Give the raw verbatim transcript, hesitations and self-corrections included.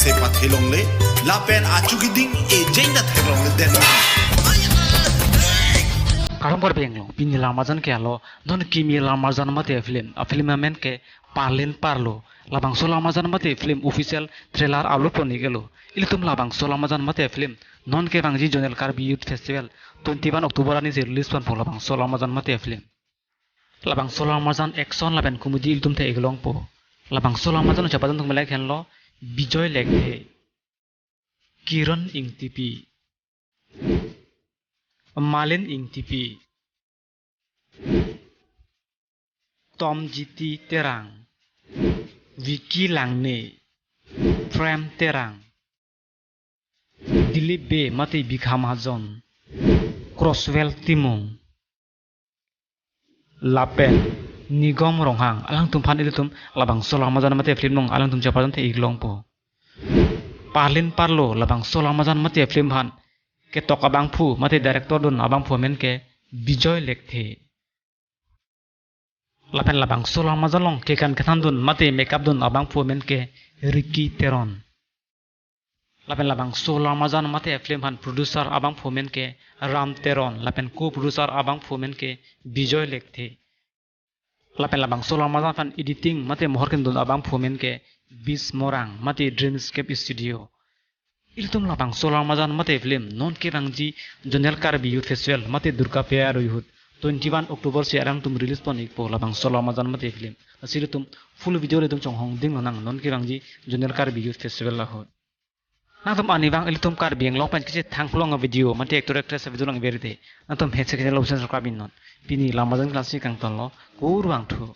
te pathelongle, lapen achu keding ejeng ta theklongle den. Kardom Karbi Anglong, pini lam arjan ke alo, non kimi lam arjan mate film, a film amen ke Parlin Parlo, labangso lam arjan mate film official trailer upload pon-ik-lo. Ilitum labangso lam arjan mate film, non kevangji Zonal Karbi Youth Festival twenty-one October arni si release ponpo labangso lam arjan mate film. Labangso lam arjan action lapen comedy ilitum the-ik longpo. Labangso lam arjan chepajok atum ke lahenlo, Bijoy Lekthe, Kiran Engtipi, Malin Engtipi, Tomjiti Terang, Vicky Langne, Prem Terang, Dilip Bey mate Bikha Mahajon, Crosswell Timung, lapen Nigom Ronghang, alangtum aphan ilitum labangso lam arjan mate film along alangtum chepajok the-ik longpo. Parlin Parlo labangso lam arjan mate film aphan ketok abangphu mate director dun abangphu amen ke Bijoy Lekthe. Lapen labangso lam arjan along kekan kethan dun mate makeup dun abangphu amen ke Ricky Teron. Lapen labangso lam arjan mate film aphan producer abangphu amen ke Ram Teron, lapen co-producer abangphu amen ke Bijoy Lekthe. Lapen labangso lam arjan aphan editing mate mohor kedun abangphu amen ke Bis Morang mate Dreamscape Studio. Ilitum labangso lam arjan mate film non kevangji Zonal Karbi Youth Festival mate Durga Puja aru ahut twenty-one October si alangtum release pon-ikpo labangso lam arjan mate film. Lasi ilitum full video ilitum chonghong ding lonang non kevangji Zonal Karbi Youth Festival ahut. Nangtum arnivang ilitum Karbi Anglong pen kechethang phlong a-video mate actor actress a-video lang verite, nangtum hetse channel lo subscribe-ik non. Pini lam arjan klasi kangtonlo, kurvangthu.